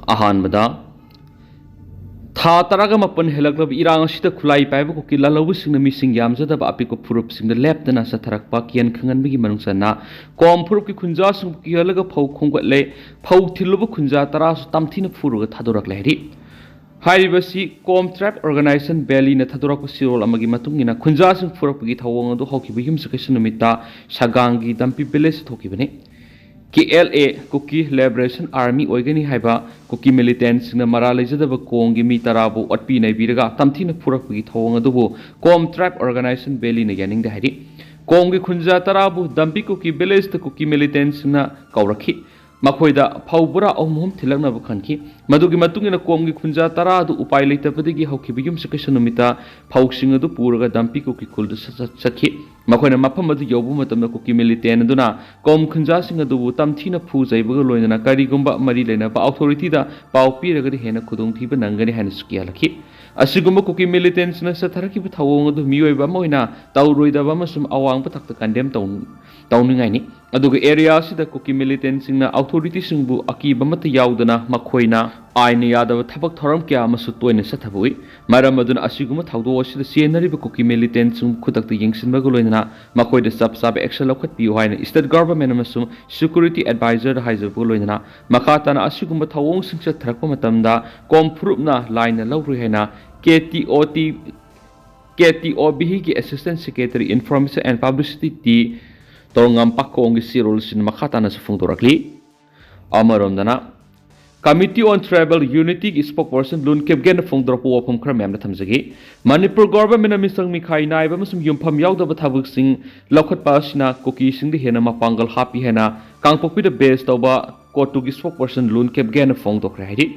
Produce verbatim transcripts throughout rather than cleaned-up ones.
ꯑꯍꯥꯟꯕꯗ, ꯊꯥ ꯇꯔꯥꯒ ꯃꯥꯄꯟ ꯍꯦꯜꯂꯛꯂꯕ ꯏꯔꯥꯡ ꯑꯁꯤꯗ ꯈꯨꯠꯂꯥꯏ ꯄꯥꯏꯕ ꯀꯨꯀꯤ ꯂꯥꯜꯍꯧꯕꯁꯤꯡꯅ ꯃꯤꯁꯤꯡ ꯌꯥꯝꯖꯗꯕ ꯑꯄꯤꯛꯄ ꯐꯨꯔꯨꯞꯁꯤꯡꯗ ꯂꯦꯞꯇꯅ ꯆꯠꯊꯔꯛꯄ ꯀꯤꯌꯟ ꯈꯪꯍꯟꯕꯒꯤ ꯃꯅꯨꯡ ꯆꯟꯅ ꯀꯣꯝ ꯐꯨꯔꯨꯞꯀꯤ ꯈꯨꯟꯖꯥꯁꯤꯡꯕꯨ ꯀꯤꯍꯜꯂꯒ ꯐꯧ ꯈꯣꯝꯒꯠꯂꯦ꯫ ꯐꯧ ꯊꯤꯜꯂꯨꯕ ꯈꯨꯟꯖꯥ ꯇꯔꯥꯁꯨ ꯇꯝꯊꯤꯅ ꯐꯨꯔꯒ ꯊꯥꯗꯣꯔꯛꯂꯦ ꯍꯥꯏꯔꯤ꯫ ꯍꯥꯏꯔꯤꯕꯁꯤ ꯀꯣꯝ ꯇ꯭ꯔꯥꯏꯕ ꯑꯣꯔꯒꯅꯥꯏꯖꯦꯁꯟ ꯕꯦꯂꯤꯅ ꯊꯥꯗꯣꯔꯛꯄ ꯆꯦꯔꯣꯜ ꯑꯃꯒꯤ ꯃꯇꯨꯡ ꯏꯟꯅ, ꯈꯨꯟꯖꯥꯁꯤꯡ ꯐꯨꯔꯛꯄꯒꯤ ꯊꯧꯑꯣꯡ ꯑꯗꯨ ꯍꯧꯈꯤꯕ ꯌꯨꯝꯁꯥꯀꯩꯁꯥ ꯅꯨꯃꯤꯠꯇ ꯁꯒꯥꯡꯒꯤ ꯗꯝꯄꯤ ꯚꯤꯂꯦꯖꯇ ꯊꯣꯛꯈꯤꯕꯅꯤ꯫ K L A, Kuki liberation army ꯑꯣꯏꯒꯅꯤ ꯍꯥꯏꯕ ꯀꯨꯀꯤ ꯃꯤꯂꯤꯇꯦꯟꯁꯤꯡꯅ ꯃꯔꯥꯜ ꯂꯩꯖꯗꯕ ꯀꯣꯝꯒꯤ ꯃꯤ ꯇꯔꯥꯕꯨ ꯑꯣꯠꯄꯤ ꯅꯩꯕꯤꯔꯒ ꯇꯝꯊꯤꯅ ꯐꯨꯔꯛꯄꯒꯤ ꯊꯧꯑꯣꯡ ꯑꯗꯨꯕꯨ ꯀꯣꯝ ꯇ꯭ꯔꯥꯏꯕ ꯑꯣꯔꯒꯅꯥꯏꯖꯦꯁꯟ ꯕꯦꯂꯤꯅ ꯌꯥꯅꯤꯡꯗꯦ ꯍꯥꯏꯔꯤ꯫ ꯀꯣꯝꯒꯤ ꯈꯨꯟꯖꯥ ꯇꯔꯥꯕꯨ ꯗꯝꯄꯤ ꯀꯨꯀꯤ ꯚꯤꯂꯦꯖꯇ ꯀꯨꯀꯤ ꯃꯤꯂꯤꯇꯦꯟꯁꯤꯡꯅ ꯀꯧꯔꯛꯈꯤ꯫ ꯃꯈꯣꯏꯗ ꯐꯧ ꯕꯣꯔꯥ ꯑꯍꯨꯝ ꯑꯍꯨꯝ ꯊꯤꯜꯂꯛꯅꯕ ꯈꯟꯈꯤ꯫ ꯃꯗꯨꯒꯤ ꯃꯇꯨꯡ ꯏꯟꯅ ꯀꯣꯝꯒꯤ ꯈꯨꯟꯖꯥ ꯇꯔꯥ ꯑꯗꯨ ꯎꯄꯥꯏ ꯂꯩꯇꯕꯗꯒꯤ ꯍꯧꯈꯤꯕ ꯌꯨꯝꯁꯥꯀꯩꯁꯥ ꯅꯨꯃꯤꯠꯇ ꯐꯧꯁꯤꯡ ꯑꯗꯨ ꯄꯨꯔꯒ ꯗꯝꯄꯤ ꯀꯨꯀꯤ ꯈꯨꯜꯗ ꯆꯠ-, ꯆꯠ-, ꯆꯠꯈꯤ꯫ ꯃꯈꯣꯏꯅ ꯃꯐꯝ ꯑꯗꯨ ꯌꯧꯕ ꯃꯇꯝꯗ ꯀꯨꯀꯤ ꯃꯤꯂꯤꯇꯦꯟ ꯑꯗꯨꯅ ꯀꯣꯝ ꯈꯨꯟꯖꯥꯁꯤꯡ ꯑꯗꯨꯕꯨ ꯇꯝꯊꯤꯅ ꯐꯨ ꯆꯩꯕꯒ ꯂꯣꯏꯅꯅ ꯀꯔꯤꯒꯨꯝꯕ ꯃꯔꯤ ꯂꯩꯅꯕ ꯑꯣꯊꯣꯔꯤꯇꯤꯗ ꯄꯥꯎ ꯄꯤꯔꯒꯗꯤ ꯍꯦꯟꯅ ꯈꯨꯗꯣꯡꯊꯤꯕ ꯅꯪꯒꯅꯤ ꯍꯥꯏꯅꯁꯨ ꯀꯤꯍꯜꯂꯛꯈꯤ꯫ ꯑꯁꯤꯒꯨꯝꯕ ꯀꯨꯀꯤ ꯃꯤꯂꯤꯇꯦꯟꯁꯤꯡꯅ ꯆꯠꯊꯔꯛꯈꯤꯕ ꯊꯧꯑꯣꯡ ꯑꯗꯨ ꯃꯤꯑꯣꯏꯕ ꯑꯃ ꯑꯣꯏꯅ ꯇꯧꯔꯣꯏꯗꯕ ꯑꯃꯁꯨꯡ ꯑꯋꯥꯡꯕ ꯊꯥꯛꯇ ꯀꯟꯗꯦꯝ ꯇꯧ-, ꯇꯧꯅꯤꯡꯉꯥꯏꯅꯤ꯫ ꯑꯗꯨꯒ ꯑꯦꯔꯤꯌꯥ ꯑꯁꯤꯗ ꯀꯨꯀꯤ ꯃꯤꯂꯤꯇꯦꯟꯁꯤꯡꯅ ꯑꯣꯊꯣꯔꯤꯇꯤꯁꯤꯡꯕꯨ ꯑꯀꯤꯕ ꯑꯃꯠꯇ ꯌꯥꯎꯗꯅ ꯃꯈꯣꯏꯅ ꯑꯥꯏꯟꯅ ꯌꯥꯗꯕ ꯊꯕꯛ ꯊꯧꯔꯝ ꯀꯌꯥ ꯑꯃꯁꯨ ꯇꯣꯏꯅ ꯆꯠꯊꯕ ꯎꯏ꯫ ꯃꯔꯝ ꯑꯗꯨꯅ ꯑꯁꯤꯒꯨꯝꯕ ꯊꯧꯗꯣꯛ ꯑꯁꯤꯗ ꯆꯦꯟꯅꯔꯤꯕ ꯀꯨꯀꯤ ꯃꯤꯂꯤꯇꯦꯟꯁꯤꯡꯕꯨ ꯈꯨꯗꯛꯇ ꯌꯦꯡꯁꯤꯟꯕꯒ ꯂꯣꯏꯅꯅ ꯃꯈꯣꯏꯗ ꯆꯞ ꯆꯥꯕ ꯑꯦꯛꯁꯟ ꯂꯧꯈꯠꯄꯤꯌꯨ ꯍꯥꯏꯅ ꯁ꯭ꯇꯦꯠ ꯒꯚꯔꯟꯃꯦꯟꯠ ꯑꯃꯁꯨꯡ ꯁꯦꯀ꯭ꯌꯨꯔꯤꯇꯤ ꯑꯦꯗꯚꯥꯏꯖꯔꯗ ꯍꯥꯏꯖꯕꯒ ꯂꯣꯏꯅꯅ ꯃꯈꯥ ꯇꯥꯅ ꯑꯁꯤꯒꯨꯝꯕ ꯊꯧꯑꯣꯡꯁꯤꯡ ꯆꯠꯊꯔꯛꯄ ꯃꯇꯝꯗ ꯀꯣꯝ ꯐꯨꯔꯨꯞꯅ ꯂꯥꯏꯅ ꯂꯧꯔꯣꯏ ꯍꯥꯏꯅ K T O T, K T O ꯕꯤꯒꯤ Assistant Secretary Information and Publicity T Torangam ꯄꯥꯈꯣꯡꯒꯤ ꯆꯦꯔꯣꯜꯁꯤꯡ ꯃꯈꯥ ꯇꯥꯅꯁꯨ ꯐꯣꯡꯗꯣꯔꯛꯂꯤ꯫ ꯑꯃꯔꯣꯝꯗꯅ, Committee on Tribal Unityꯒꯤ spokesperson ꯂꯨꯟ ꯀꯦꯞꯒꯦꯟꯅ ꯐꯣꯡꯗꯣꯔꯛꯄ ꯋꯥꯐꯝ ꯈꯔ ꯃꯌꯥꯝꯅ ꯊꯝꯖꯒꯦ꯫ ꯃꯅꯤꯄꯨꯔ ꯒꯣꯚꯔꯟꯃꯦꯟꯠꯅ ꯃꯤꯆꯪ ꯃꯤꯈꯥꯏ ꯅꯥꯏꯕ ꯑꯃꯁꯨꯡ ꯌꯨꯝꯐꯝ ꯌꯥꯎꯗꯕ ꯊꯕꯛꯁꯤꯡ ꯂꯧꯈꯠꯄ ꯑꯁꯤꯅ ꯀꯨꯀꯤꯁꯤꯡꯗ ꯍꯦꯟꯅ ꯃꯄꯥꯡꯒꯜ ꯍꯥꯞꯄꯤ ꯍꯥꯏꯅ ꯀꯥꯡꯄꯣꯛꯄꯤꯗ ꯕꯦꯖ ꯇꯧꯕ ꯀꯣꯇꯨꯒꯤ spokesperson ꯂꯨꯟ ꯀꯦꯞꯒꯦꯟꯅ ꯐꯣꯡꯗꯣꯛꯈ꯭ꯔꯦ ꯍꯥꯏꯔꯤ꯫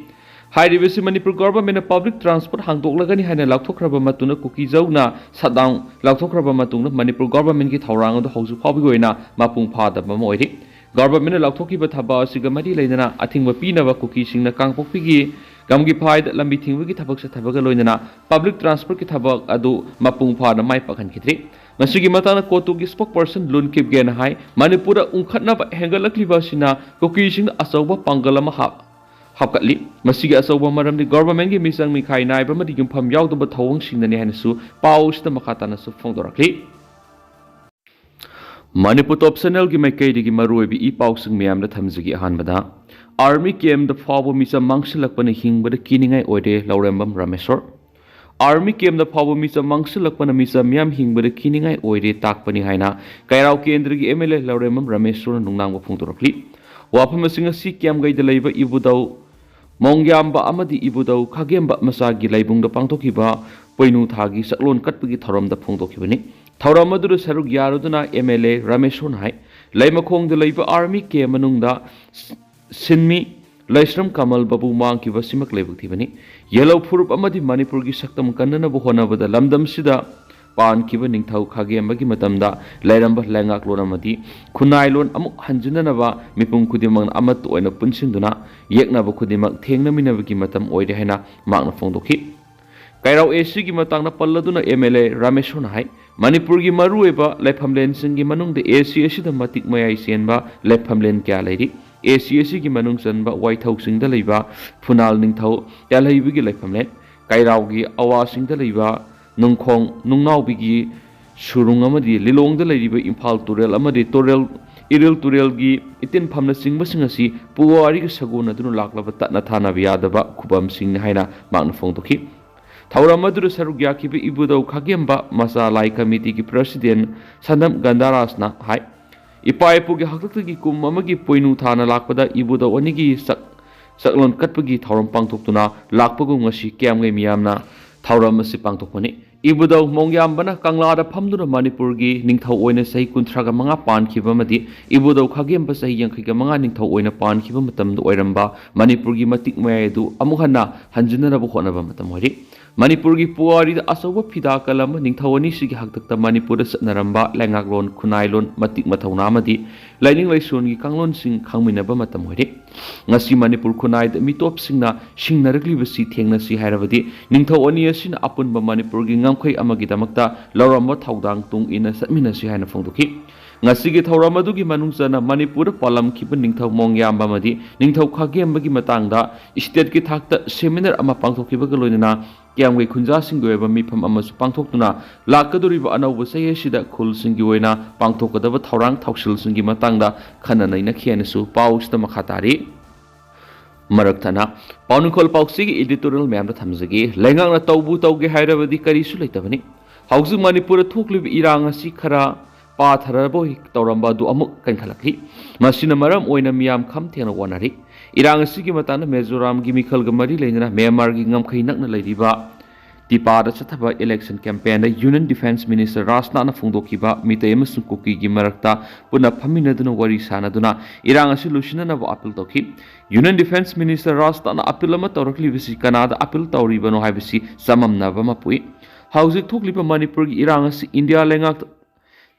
ꯍꯥꯏꯔꯤꯕꯁꯤ ꯃꯅꯤꯄꯨꯔ ꯒꯣꯚꯔꯟꯃꯦꯟꯠꯅ ꯄꯕ꯭ꯂꯤꯛ ꯇ꯭ꯔꯥꯟꯁꯄꯣꯔꯠ ꯍꯥꯡꯗꯣꯛꯂꯒꯅꯤ ꯍꯥꯏꯅ ꯂꯥꯎꯊꯣꯛꯈ꯭ꯔꯕ ꯃꯇꯨꯡꯗ ꯀꯨꯀꯤ ꯖꯧꯅ ꯁꯠꯗꯥꯎꯟ ꯂꯥꯎꯊꯣꯛꯈ꯭ꯔꯕ ꯃꯇꯨꯡꯗ ꯃꯅꯤꯄꯨꯔ ꯒꯣꯚꯔꯟꯃꯦꯟꯠꯀꯤ ꯊꯧꯔꯥꯡ ꯑꯗꯨ ꯍꯧꯖꯤꯛ ꯐꯥꯎꯕꯒꯤ ꯑꯣꯏꯅ ꯃꯄꯨꯡ ꯐꯥꯗꯕ ꯑꯃ ꯑꯣꯏꯔꯤ꯫ ꯒꯣꯚꯔꯟꯃꯦꯟꯠꯅ ꯂꯥꯎꯊꯣꯛꯈꯤꯕ ꯊꯕꯛ ꯑꯁꯤꯒ ꯃꯔꯤ ꯂꯩꯅꯅ ꯑꯊꯤꯡꯕ ꯄꯤꯅꯕ ꯀꯨꯀꯤꯁꯤꯡꯅ ꯀꯥꯡꯄꯣꯛꯄꯤꯒꯤ ꯒꯝꯒꯤꯐꯥꯏꯗ ꯂꯝꯕꯤ ꯊꯤꯡꯕꯒꯤ ꯊꯕꯛ ꯆꯠꯊꯕꯒ ꯂꯣꯏꯅꯅ ꯄꯕ꯭ꯂꯤꯛ ꯇ꯭ꯔꯥꯟꯁꯄꯣꯔꯠꯀꯤ ꯊꯕꯛ ꯑꯗꯨ ꯃꯄꯨꯡ ꯐꯥꯅ ꯃꯥꯏ ꯄꯥꯛꯍꯟꯈꯤꯗ꯭ꯔꯤ꯫ ꯃꯁꯤꯒꯤ ꯃꯇꯥꯡꯗ ꯀꯣꯇꯨꯒꯤ spokesperson ꯂꯨꯟ ꯀꯤꯞꯒꯦꯟꯅ ꯍꯥꯏ, ꯃꯅꯤꯄꯨꯔꯗ ꯎꯪꯈꯠꯅꯕ ꯍꯦꯟꯒꯠꯂꯛꯂꯤꯕ ꯑꯁꯤꯅ ꯀꯨꯀꯤꯁꯤꯡꯗ ꯑꯆꯧꯕ ꯄꯥꯡꯒꯜ ꯑꯃ ꯍꯥꯞ-, ꯍꯥꯞꯀꯠꯂꯤ꯫ ꯃꯁꯤꯒꯤ ꯑꯆꯧꯕ ꯃꯔꯝꯗꯤ ꯒꯣꯚꯔꯟꯃꯦꯟꯠꯀꯤ ꯃꯤꯆꯪ ꯃꯤꯈꯥꯏ ꯅꯥꯏꯕ ꯑꯃꯗꯤ ꯌꯨꯝꯐꯝ ꯌꯥꯎꯗꯕ ꯊꯧꯑꯣꯡꯁꯤꯡꯅꯅꯤ ꯍꯥꯏꯅꯁꯨ ꯄꯥꯎ ꯑꯁꯤꯗ ꯃꯈꯥ ꯇꯥꯅꯁꯨ ꯐꯣꯡꯗꯣꯔꯛꯂꯤ꯫ ꯃꯅꯤꯄꯨꯔ ꯇꯣꯞ ꯆꯦꯅꯦꯜꯒꯤ ꯃꯥꯏꯀꯩꯗꯒꯤ ꯃꯔꯨꯑꯣꯏꯕ ꯏ ꯄꯥꯎꯁꯤꯡ ꯃꯌꯥꯝꯗ ꯊꯝꯖꯒꯦ꯫ ꯑꯍꯥꯟꯕꯗ, ꯑꯥꯔꯃꯤ ꯀꯦꯝꯗ ꯐꯥꯎꯕ ꯃꯤꯆꯝ ꯃꯥꯡꯁꯤꯜꯂꯛꯄꯅ ꯍꯤꯡꯕꯗ ꯀꯤꯅꯤꯡꯉꯥꯏ ꯑꯣꯏꯔꯦ, ꯂꯧꯔꯦꯝꯕꯝ ꯔꯥꯃꯦꯁꯣꯔ꯫ ꯑꯥꯔꯃꯤ ꯀꯦꯝꯗ ꯐꯥꯎꯕ ꯃꯤꯆꯝ ꯃꯥꯡꯁꯤꯜꯂꯛꯄꯅ ꯃꯤꯆꯝ ꯃꯤꯌꯥꯝ ꯍꯤꯡꯕꯗ ꯀꯤꯅꯤꯡꯉꯥꯏ ꯑꯣꯏꯔꯦ ꯇꯥꯛꯄꯅꯤ ꯍꯥꯏꯅ ꯀꯩꯔꯥꯎ ꯀꯦꯟꯗ꯭ꯔꯒꯤ ꯑꯦꯝ ꯑꯦꯜ ꯑꯦ ꯂꯧꯔꯦꯝꯕꯝ ꯔꯥꯃꯦꯁꯣꯔꯅ ꯅꯨꯡꯅꯥꯡꯕ ꯐꯣꯡꯗꯣꯔꯛꯂꯤ꯫ ꯋꯥꯐꯝ ꯑꯁꯤ ꯉꯁꯤ ꯀꯤꯌꯥꯝꯒꯩꯗ ꯂꯩꯕ ꯏꯕꯨꯙꯧ ꯃꯣꯡꯌꯥꯝꯕ ꯑꯃꯗꯤ ꯏꯕꯨꯙꯧ ꯈꯥꯒꯦꯝꯕ ꯃꯆꯥꯒꯤ ꯂꯥꯏꯕꯨꯡꯗ ꯄꯥꯡꯊꯣꯛꯈꯤꯕ ꯄꯣꯏꯅꯨ ꯊꯥꯒꯤ ꯆꯥꯛꯂꯣꯟ ꯀꯠꯄꯒꯤ ꯊꯧꯔꯝꯗ ꯐꯣꯡꯗꯣꯛꯈꯤꯕꯅꯤ꯫ ꯊꯧꯔꯝ ꯑꯗꯨꯗ ꯁꯔꯨꯛ ꯌꯥꯔꯨꯗꯨꯅ ꯑꯦꯝ ꯑꯦꯜ ꯑꯦ ꯔꯥꯃꯦꯁꯣꯔꯅ ꯍꯥꯏ, ꯂꯩꯃꯈꯣꯡꯗ ꯂꯩꯕ ꯑꯥꯔꯃꯤ ꯀꯦꯝ ꯃꯅꯨꯡꯗ ꯁꯤꯟꯃꯤ ꯂꯩꯁ꯭ꯔꯝ ꯀꯃꯜ ꯕꯥꯕꯨ ꯃꯥꯡꯈꯤꯕ ꯑꯁꯤꯃꯛ ꯂꯥꯏꯕꯛ ꯊꯤꯕꯅꯤ꯫ ꯌꯦꯜꯍꯧ ꯐꯨꯔꯨꯞ ꯑꯃꯗꯤ ꯃꯅꯤꯄꯨꯔꯒꯤ ꯁꯛꯇꯝ ꯀꯟꯅꯅꯕ ꯍꯣꯠꯅꯕꯗ ꯂꯝꯗꯝꯁꯤꯗ ꯄꯥꯟꯈꯤꯕ ꯅꯤꯡꯊꯧ ꯈꯥꯒꯦꯝꯕꯒꯤ ꯃꯇꯝꯗ ꯂꯩꯔꯝꯕ ꯂꯩꯉꯥꯛꯂꯣꯟ ꯑꯃꯗꯤ ꯈꯨꯟꯅꯥꯏꯂꯣꯟ ꯑꯃꯨꯛ ꯍꯟꯖꯤꯟꯅꯅꯕ ꯃꯤꯄꯨꯝ ꯈꯨꯗꯤꯡꯃꯛꯅ ꯑꯃꯠꯇ ꯑꯣꯏꯅ ꯄꯨꯟꯁꯤꯟꯗꯨꯅ ꯌꯦꯛꯅꯕ ꯈꯨꯗꯤꯡꯃꯛ ꯊꯦꯡꯅꯃꯤꯟꯅꯕꯒꯤ ꯃꯇꯝ ꯑꯣꯏꯔꯦ ꯍꯥꯏꯅ ꯃꯍꯥꯛꯅ ꯐꯣꯡꯗꯣꯛꯈꯤ꯫ ꯀꯩꯔꯥꯎ ꯑꯦ ꯁꯤꯒꯤ ꯃꯇꯥꯡꯗ ꯄꯜꯂꯗꯨꯅ ꯑꯦꯝ ꯑꯦꯜ ꯑꯦ ꯔꯥꯃꯦꯁꯣꯔꯅ ꯍꯥꯏ, ꯃꯅꯤꯄꯨꯔꯒꯤ ꯃꯔꯨꯑꯣꯏꯕ ꯂꯥꯏꯐꯝꯂꯦꯟꯁꯤꯡꯒꯤ ꯃꯅꯨꯡꯗ ꯑꯦ ꯁꯤ ꯑꯁꯤꯗ ꯃꯇꯤꯛ ꯃꯌꯥꯏ ꯆꯦꯟꯕ ꯂꯥꯏꯐꯝꯂꯦꯟ ꯀꯌꯥ ꯂꯩꯔꯤ꯫ ꯑꯦ ꯁꯤ ꯑꯁꯤꯒꯤ ꯃꯅꯨꯡ ꯆꯟꯕ ꯋꯥꯏꯊꯧꯁꯤꯡꯗ ꯂꯩꯕ ꯐꯨꯅꯥꯜ ꯅꯤꯡꯊꯧ ꯇꯦꯜꯍꯩꯕꯒꯤ ꯂꯥꯏꯐꯝꯂꯦꯟ, ꯀꯩꯔꯥꯎꯒꯤ ꯑꯋꯥꯁꯤꯡꯗ ꯂꯩꯕ ꯅꯨꯡꯈꯣꯡ ꯅꯨꯡꯅꯥꯎꯕꯤꯒꯤ ꯁꯨꯔꯨꯡ ꯑꯃꯗꯤ ꯂꯤꯂꯣꯡꯗ ꯂꯩꯔꯤꯕ ꯏꯝꯐꯥꯜ ꯇꯨꯔꯦꯜ ꯑꯃꯗꯤ ꯇꯨꯔꯦꯜ, ꯏꯔꯤꯜ ꯇꯨꯔꯦꯜꯒꯤ ꯏꯇꯤꯟꯐꯝꯅꯆꯤꯡꯕꯁꯤꯡ ꯑꯁꯤ ꯄꯨꯋꯥꯔꯤꯒ ꯁꯥꯒꯣꯟꯅꯗꯨꯅ ꯂꯥꯛꯂꯕ ꯇꯠꯅ ꯊꯥꯅꯕ ꯌꯥꯗꯕ ꯈꯨꯕꯝꯁꯤꯡꯅꯤ ꯍꯥꯏꯅ ꯃꯍꯥꯛꯅ ꯐꯣꯡꯗꯣꯛꯈꯤ꯫ ꯊꯧꯔꯝ ꯑꯗꯨꯗ ꯁꯔꯨꯛ ꯌꯥꯈꯤꯕ ꯏꯕꯨꯙꯧ ꯈꯥꯒꯦꯝꯕ ꯃꯆꯥ ꯂꯥꯏ ꯀꯃꯤꯇꯤꯒꯤ ꯄ꯭ꯔꯁꯤꯗꯦꯟ ꯁꯅꯝ ꯒꯟꯙꯥꯔꯥꯖꯅ ꯍꯥꯏ, ꯏꯄꯥ ꯏꯄꯨꯒꯤ ꯍꯥꯛꯇꯛꯇꯒꯤ ꯀꯨꯝ ꯑꯃꯒꯤ ꯄꯣꯏꯅꯨ ꯊꯥꯅ ꯂꯥꯛꯄꯗ ꯏꯕꯨꯙꯧ ꯑꯅꯤꯒꯤ ꯆꯥꯛ, ꯆꯥꯛꯂꯣꯟ ꯀꯠꯄꯒꯤ ꯊꯧꯔꯝ ꯄꯥꯡꯊꯣꯛꯇꯨꯅ ꯂꯥꯛꯄꯒꯨꯝ ꯉꯁꯤ ꯀꯤꯌꯥꯝꯒꯩ ꯃꯤꯌꯥꯝꯅ ꯊꯧꯔꯝ ꯑꯁꯤ ꯄꯥꯡꯊꯣꯛꯄꯅꯤ꯫ ꯏꯕꯨꯙꯧ ꯃꯣꯡꯌꯥꯝꯕꯅ ꯀꯪꯂꯥꯗ ꯐꯝꯗꯨꯅ ꯃꯅꯤꯄꯨꯔꯒꯤ ꯅꯤꯡꯊꯧ ꯑꯣꯏꯅ ꯆꯍꯤ ꯀꯨꯟꯊ꯭ꯔꯥꯒ ꯃꯉꯥ ꯄꯥꯟꯈꯤꯕ ꯑꯃꯗꯤ ꯏꯕꯨꯙꯧ ꯈꯥꯒꯦꯝꯕ ꯆꯍꯤ ꯌꯥꯡꯈꯩꯒ ꯃꯉꯥ ꯅꯤꯡꯊꯧ ꯑꯣꯏꯅ ꯄꯥꯟꯈꯤꯕ ꯃꯇꯝꯗ ꯑꯣꯏꯔꯝꯕ ꯃꯅꯤꯄꯨꯔꯒꯤ ꯃꯇꯤꯛ ꯃꯌꯥꯏ ꯑꯗꯨ ꯑꯃꯨꯛ ꯍꯟꯅ ꯍꯟꯖꯤꯟꯅꯅꯕ ꯍꯣꯠꯅꯕ ꯃꯇꯝ ꯑꯣꯏꯔꯤ꯫ ꯃꯅꯤꯄꯨꯔꯒꯤ ꯄꯨꯋꯥꯔꯤꯗ ꯑꯆꯧꯕ ꯐꯤꯗꯥ ꯀꯜꯂꯝꯕ ꯅꯤꯡꯊꯧ ꯑꯅꯤꯁꯤꯒꯤ ꯍꯥꯛꯇꯛꯇ ꯃꯅꯤꯄꯨꯔꯗ ꯆꯠꯅꯔꯝꯕ ꯂꯩꯉꯥꯛꯂꯣꯟ, ꯈꯨꯟꯅꯥꯏꯂꯣꯟ, ꯃꯇꯤꯛ ꯃꯊꯧꯅꯥ ꯑꯃꯗꯤ ꯂꯥꯏꯅꯤꯡ ꯂꯥꯏꯁꯣꯟꯒꯤ ꯀꯥꯡꯂꯣꯟꯁꯤꯡ ꯈꯪꯃꯤꯟꯅꯕ ꯃꯇꯝ ꯑꯣꯏꯔꯦ꯫ ꯉꯁꯤ ꯃꯅꯤꯄꯨꯔ ꯈꯨꯟꯅꯥꯏꯗ ꯃꯤꯇꯣꯞꯁꯤꯡꯅ ꯁꯤꯡꯅꯔꯛꯂꯤꯕꯁꯤ ꯊꯦꯡꯅꯁꯤ ꯍꯥꯏꯔꯕꯗꯤ ꯅꯤꯡꯊꯧ ꯑꯅꯤ ꯑꯁꯤꯅ ꯑꯄꯨꯟꯕ ꯃꯅꯤꯄꯨꯔꯒꯤ ꯉꯝꯈꯩ ꯑꯃꯒꯤꯗꯃꯛꯇ ꯂꯧꯔꯝꯕ ꯊꯧꯗꯥꯡ ꯇꯨꯡ ꯏꯟꯅ ꯆꯠꯃꯤꯟꯅꯁꯤ ꯍꯥꯏꯅ ꯐꯣꯡꯗꯣꯛꯈꯤ꯫ ꯉꯁꯤꯒꯤ ꯊꯧꯔꯝ ꯑꯗꯨꯒꯤ ꯃꯅꯨꯡ ꯆꯟꯅ ꯃꯅꯤꯄꯨꯔꯗ ꯄꯥꯜꯂꯝꯈꯤꯕ ꯅꯤꯡꯊꯧ ꯃꯣꯡꯌꯥꯝꯕ ꯑꯃꯗꯤ ꯅꯤꯡꯊꯧ ꯈꯥꯒꯦꯝꯕꯒꯤ ꯃꯇꯥꯡꯗ stateꯀꯤ ꯊꯥꯛꯇ seminar ꯑꯃ ꯄꯥꯡꯊꯣꯛꯈꯤꯕꯒ ꯂꯣꯏꯅꯅ ꯀꯤꯌꯥꯝꯒꯩ ꯈꯨꯟꯖꯥꯁꯤꯡꯒꯤ ꯑꯣꯏꯕ ꯃꯤꯐꯝ ꯑꯃꯁꯨ ꯄꯥꯡꯊꯣꯛꯇꯨꯅ ꯂꯥꯛꯀꯗꯧꯔꯤꯕ ꯑꯅꯧꯕ ꯆꯍꯤ ꯑꯁꯤꯗ ꯈꯨꯜꯁꯤꯡꯒꯤ ꯑꯣꯏꯅ ꯄꯥꯡꯊꯣꯛꯀꯗꯕ ꯊꯧꯔꯥꯡ ꯊꯧꯁꯤꯜꯁꯤꯡꯒꯤ ꯃꯇꯥꯡꯗ ꯈꯟꯅ ꯅꯩꯅꯈꯤ ꯍꯥꯏꯅꯁꯨ ꯄꯥꯎꯁꯤꯗ ꯃꯈꯥ ꯇꯥꯔꯤ꯫ ꯃꯔꯛ ꯊꯠꯅ ꯄꯥꯎꯅꯤꯡꯈꯣꯜ ꯄꯥꯎꯆꯦꯒꯤ editorial ꯃꯌꯥꯝꯗ ꯊꯝꯖꯒꯦ꯫ ꯂꯩꯉꯥꯛꯅ ꯇꯧꯕꯨ ꯇꯧꯒꯦ ꯍꯥꯏꯔꯕꯗꯤ ꯀꯔꯤꯁꯨ ꯂꯩꯇꯕꯅꯤ꯫ ꯍꯧꯖꯤꯛ ꯃꯅꯤꯄꯨꯔꯗ ꯊꯣꯛꯂꯤꯕ ꯏꯔꯥꯡ ꯑꯁꯤ ꯈꯔ ꯄꯥꯊꯔꯕꯣꯏ ꯇꯧꯔꯝꯕ ꯑꯗꯨ ꯑꯃꯨꯛ ꯀꯟꯈꯠꯂꯛꯂꯤ꯫ ꯃꯁꯤꯅ ꯃꯔꯝ ꯑꯣꯏꯅ ꯃꯤꯌꯥꯝ ꯈꯝ ꯊꯦꯡꯅ ꯋꯥꯅꯔꯤ꯫ ꯏꯔꯥꯡ ꯑꯁꯤꯒꯤ ꯃꯇꯥꯡꯗ ꯃꯤꯖꯣꯔꯥꯝꯒꯤ ꯃꯤꯈꯜꯒ ꯃꯔꯤ ꯂꯩꯅꯅ ꯃ꯭ꯌꯥꯟꯃꯥꯔꯒꯤ ꯉꯝꯈꯩ ꯅꯛꯅ ꯂꯩꯔꯤꯕ ꯇꯤꯄꯥꯗ ꯆꯠꯊꯕ election campaignꯗ Union Defence Minister ꯔꯥꯖꯅꯥꯊꯅ ꯐꯣꯡꯗꯣꯛꯈꯤꯕ Meitei ꯑꯃꯁꯨꯡ ꯀꯨꯀꯤꯒꯤ ꯃꯔꯛꯇ ꯄꯨꯟꯅ ꯐꯝꯃꯤꯟꯅꯗꯨꯅ ꯋꯥꯔꯤ ꯁꯥꯅꯗꯨꯅ ꯏꯔꯥꯡ ꯑꯁꯤ ꯂꯣꯏꯁꯤꯟꯅꯅꯕ appeal ꯇꯧꯈꯤ꯫ Union Defence Minister ꯔꯥꯖꯅꯥꯊꯅ appeal ꯑꯃ ꯇꯧꯔꯛꯂꯤꯕꯁꯤ ꯀꯅꯥꯗ appeal ꯇꯧꯔꯤꯕꯅꯣ ꯍꯥꯏꯕꯁꯤ ꯆꯃꯝꯅꯕ ꯑꯃ ꯄꯣꯛꯏ꯫ ꯍꯧꯖꯤꯛ ꯊꯣꯛꯂꯤꯕ ꯃꯅꯤꯄꯨꯔꯒꯤ ꯏꯔꯥꯡ ꯑꯁꯤ ꯏꯟꯗꯤꯌꯥ ꯂꯩꯉꯥꯛꯇ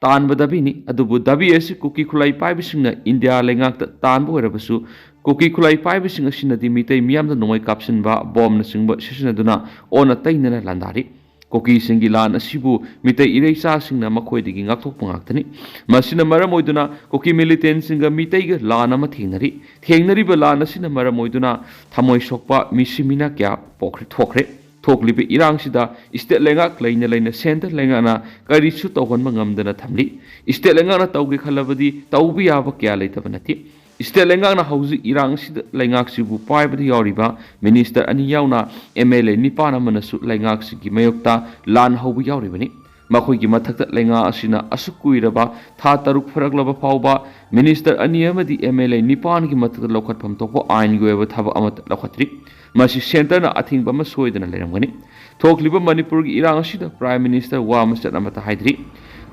ꯇꯥꯟꯕ ꯗꯥꯕꯤꯅꯤ꯫ ꯑꯗꯨꯕꯨ ꯗꯥꯕꯤ ꯑꯁꯤ ꯀꯨꯀꯤ ꯈꯨꯠꯂꯥꯏ ꯄꯥꯏꯕꯁꯤꯡꯅ ꯏꯟꯗꯤꯌꯥ ꯂꯩꯉꯥꯛꯇ ꯇꯥꯟꯕ ꯑꯣꯏꯔꯕꯁꯨ, ꯀꯨꯀꯤ ꯈꯨꯠꯂꯥꯏ ꯄꯥꯏꯕꯁꯤꯡ ꯑꯁꯤꯅꯗꯤ ꯃꯤꯇꯩ ꯃꯤꯌꯥꯝꯗ ꯅꯣꯡꯃꯩ ꯀꯥꯞꯁꯤꯟꯕ, ꯕꯣꯝꯅꯆꯤꯡꯕ ꯁꯤꯖꯤꯟꯅꯗꯨꯅ ꯑꯣꯟꯅ ꯇꯩꯅꯅ ꯂꯥꯟꯗꯥꯔꯤ꯫ ꯀꯨꯀꯤꯁꯤꯡꯒꯤ ꯂꯥꯟ ꯑꯁꯤꯕꯨ ꯃꯤꯇꯩ ꯏꯔꯩꯆꯥꯁꯤꯡꯅ ꯃꯈꯣꯏꯗꯒꯤ ꯉꯥꯛꯊꯣꯛꯄ ꯉꯥꯛꯇꯅꯤ꯫ ꯃꯁꯤꯅ ꯃꯔꯝ ꯑꯣꯏꯗꯨꯅ ꯀꯨꯀꯤ militantꯁꯤꯡꯒ ꯃꯤꯇꯩꯒ ꯂꯥꯟ ꯑꯃ ꯊꯦꯡꯅꯔꯤ꯫ ꯊꯦꯡꯅꯔꯤꯕ ꯂꯥꯟ ꯑꯁꯤꯅ ꯃꯔꯝ ꯑꯣꯏꯗꯨꯅ ꯊꯃꯣꯏ ꯁꯣꯛꯄ, ꯃꯤꯁꯤ ꯃꯤꯅꯥ ꯀꯌꯥ ꯄꯣꯛꯈ꯭ꯔꯦ, ꯊꯣꯛꯈ꯭ꯔꯦ꯫ ꯊꯣꯛꯂꯤꯕ ꯏꯔꯥꯡꯁꯤꯗ state ꯂꯩꯉꯥꯛ ꯂꯩꯅ ꯂꯩꯅ centre ꯂꯩꯉꯥꯛꯅ ꯀꯔꯤꯁꯨ ꯇꯧꯍꯟꯕ ꯉꯝꯗꯅ ꯊꯝꯂꯤ꯫ State ꯂꯩꯉꯥꯛꯅ ꯇꯧꯒꯦ ꯈꯜꯂꯕꯗꯤ ꯇꯧꯕ ꯌꯥꯕ ꯀꯌꯥ ꯂꯩꯇꯕ ꯅꯠꯇꯦ꯫ State ꯂꯩꯉꯥꯛꯅ ꯍꯧꯖꯤꯛ ꯏꯔꯥꯡꯁꯤꯗ ꯂꯩꯉꯥꯛꯁꯤꯕꯨ ꯄꯥꯏꯕꯗ ꯌꯥꯎꯔꯤꯕ minister ꯑꯅꯤ ꯌꯥꯎꯅ M L A ꯅꯤꯄꯥꯟ ꯑꯃꯅꯁꯨ ꯂꯩꯉꯥꯛꯁꯤꯒꯤ ꯃꯥꯌꯣꯛꯇ ꯂꯥꯟ ꯍꯧꯕ ꯌꯥꯎꯔꯤꯕꯅꯤ꯫ ꯃꯈꯣꯏꯒꯤ ꯃꯊꯛꯇ ꯂꯩꯉꯥꯛ ꯑꯁꯤꯅ ꯑꯁꯨꯛ ꯀꯨꯏꯔꯕ ꯊꯥ ꯇꯔꯨꯛ ꯐꯥꯔꯛꯂꯕ ꯐꯥꯎꯕ minister ꯑꯅꯤ ꯑꯃꯗꯤ M L A ꯅꯤꯄꯥꯟꯒꯤ ꯃꯊꯛꯇ ꯂꯧꯈꯠꯐꯝ ꯊꯣꯛꯄ ꯑꯥꯏꯟꯒꯤ ꯑꯣꯏꯕ ꯊꯕꯛ ꯑꯃꯠꯇ ꯂꯧꯈꯠꯇ꯭ꯔꯤ꯫ ꯃꯁꯤ centreꯅ ꯑꯊꯤꯡꯕ ꯑꯃ ꯁꯣꯏꯗꯅ ꯂꯩꯔꯝꯒꯅꯤ꯫ ꯊꯣꯛꯂꯤꯕ ꯃꯅꯤꯄꯨꯔꯒꯤ ꯏꯔꯥꯡ ꯑꯁꯤꯗ Prime Minister ꯋꯥ ꯃꯆꯦꯠ ꯑꯃꯠꯇ ꯍꯥꯏꯗ꯭ꯔꯤ꯫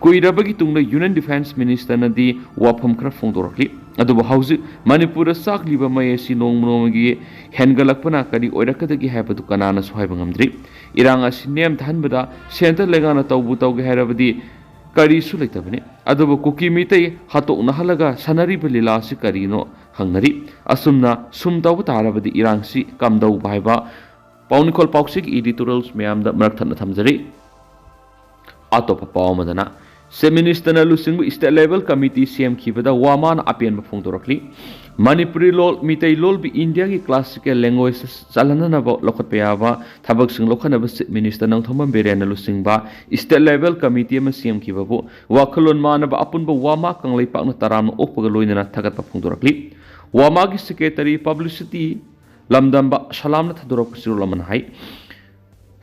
ꯀꯨꯏꯔꯕꯒꯤ ꯇꯨꯡꯗ Union Defence Ministerꯅꯗꯤ ꯋꯥꯐꯝ ꯈꯔ ꯐꯣꯡꯗꯣꯔꯛꯂꯤ꯫ ꯑꯗꯨꯕꯨ ꯍꯧꯖꯤꯛ ꯃꯅꯤꯄꯨꯔꯗ ꯆꯥꯛꯂꯤꯕ ꯃꯩ ꯑꯁꯤ ꯅꯣꯡꯃ ꯅꯣꯡꯃꯒꯤ ꯍꯦꯟꯒꯠꯂꯛꯄꯅ ꯀꯔꯤ ꯑꯣꯏꯔꯛꯀꯗꯒꯦ ꯍꯥꯏꯕꯗꯨ ꯀꯅꯥꯅꯁꯨ ꯍꯥꯏꯕ ꯉꯝꯗ꯭ꯔꯤ꯫ ꯏꯔꯥꯡ ꯑꯁꯤ ꯅꯦꯝꯊꯍꯟꯕꯗ centre ꯂꯩꯉꯥꯛꯅ ꯇꯧꯕꯨ ꯇꯧꯒꯦ ꯍꯥꯏꯔꯕꯗꯤ ꯀꯔꯤꯁꯨ ꯂꯩꯇꯕꯅꯤ꯫ ꯑꯗꯨꯕꯨ ꯀꯨꯀꯤ ꯃꯤꯇꯩ ꯍꯥꯠꯇꯣꯛꯅꯍꯜꯂꯒ ꯁꯥꯟꯅꯔꯤꯕ ꯂꯤꯂꯥ ꯑꯁꯤ ꯀꯔꯤꯅꯣ ꯍꯪꯅꯔꯤ꯫ ꯑꯁꯨꯝꯅ ꯁꯨꯝ ꯇꯧꯕ ꯇꯥꯔꯕꯗꯤ ꯏꯔꯥꯡꯁꯤ ꯀꯝꯗꯧꯕ ꯍꯥꯏꯕ ꯄꯥꯎꯅꯤꯡꯈꯣꯜ ꯄꯥꯎꯆꯦꯒꯤ editorials ꯃꯌꯥꯝꯗ ꯃꯔꯛ ꯊꯠꯅ ꯊꯝꯖꯔꯤ꯫ ꯑꯇꯣꯞꯄ ꯄꯥꯎ ꯑꯃꯗꯅ, Chief Ministerꯅ ꯂꯨꯆꯤꯡꯕ State Level Committee ꯁꯦꯝꯈꯤꯕꯗ ꯋꯥꯃꯥꯅ ꯑꯄꯦꯟꯕ ꯐꯣꯡꯗꯣꯔꯛꯂꯤ꯫ ꯃꯅꯤꯄꯨꯔꯤ ꯂꯣꯜ, ꯃꯤꯇꯩ ꯂꯣꯜꯕꯨ ꯏꯟꯗꯤꯌꯥꯒꯤ classical language ꯆꯜꯍꯟꯅꯅꯕ ꯂꯧꯈꯠꯄ ꯌꯥꯕ ꯊꯕꯛꯁꯤꯡ ꯂꯧꯈꯠꯅꯕ Chief Minister ꯅꯣꯡꯊꯣꯝꯕꯝ ꯕꯤꯔꯦꯟꯅ ꯂꯨꯆꯤꯡꯕ State Level Committee ꯑꯃ ꯁꯦꯝꯈꯤꯕꯕꯨ ꯋꯥꯈꯜꯂꯣꯟ ꯃꯥꯟꯅꯕ ꯑꯄꯨꯟꯕ ꯋꯥꯃꯥ ꯀꯪꯂꯩꯄꯥꯛꯅ ꯇꯔꯥꯝꯅ ꯑꯣꯛꯄꯒ ꯂꯣꯏꯅꯅ ꯊꯥꯒꯠꯄ ꯐꯣꯡꯗꯣꯔꯛꯂꯤ꯫ ꯋꯥꯃꯥꯒꯤ Secretary Publicity ꯂꯝꯗꯝꯕ ꯁꯂꯥꯝꯅ ꯊꯥꯗꯣꯔꯛꯄ ꯆꯤꯔꯣꯜ ꯑꯃꯅ ꯍꯥꯏ꯫